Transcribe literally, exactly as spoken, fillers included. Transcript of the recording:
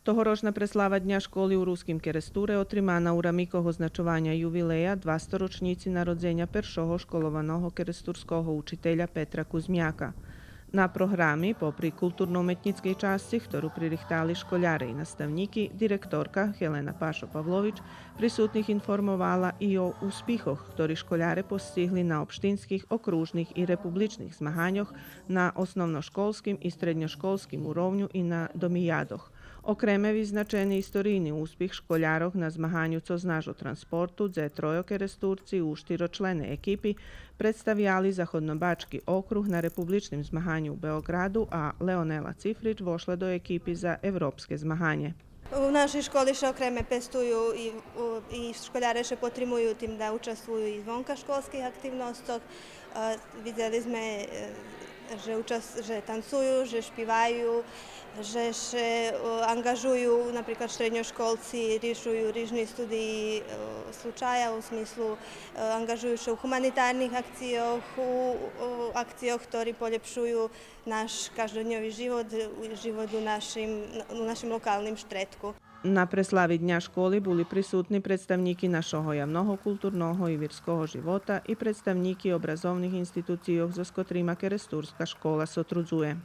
Тогорочна преслава Дня школи у Руским Керестуре отримана у рамикох означованя ювилея двасторочнїци народзеня першого школованого керестурского учителя Петра Кузмяка. На програми, попри културно-уметнїцкей часци, хтору пририхтали школяре и наставнїки, директорка Гелена Пашо-Павлович присутних информовала и о успихох, хтори школяре постигли на општинских, окружних и републичних змаганьох на основношколским и штредньошколским уровню и на домиядох. Окреме визначени историйни успих школярох на змаганю „Цо знаш о транспорту“, дзе тройо Керестурци у штирочленей екипи представяли Заходнобачки округ на републичним змаганю у Беоґраду, а Леонела Цифрич вошла до екипи за европске змаганє. У нашей школи ше окреме пестую и, у, и школяре ше потримую тим да участвую и звонкашколских активносцох. Е, видзели зме, е, же учас-, же танцую, же шпиваю, же ше, е, анґажую, наприклад, штредньошколци ришую рижни студиї, е, случая, у смислу, е, анґажую ше у гуманитарних акцийох, у, у акцийох, хтори полєпшую наш каждодньови живот, у, живот у нашим, у нашим локалним штредку. На преслави Дня школи були присутни представнїки нашого явного, културного и вирского живота и представнїки образовних институцийох, зоз котрима керестурска школа сотрудзує.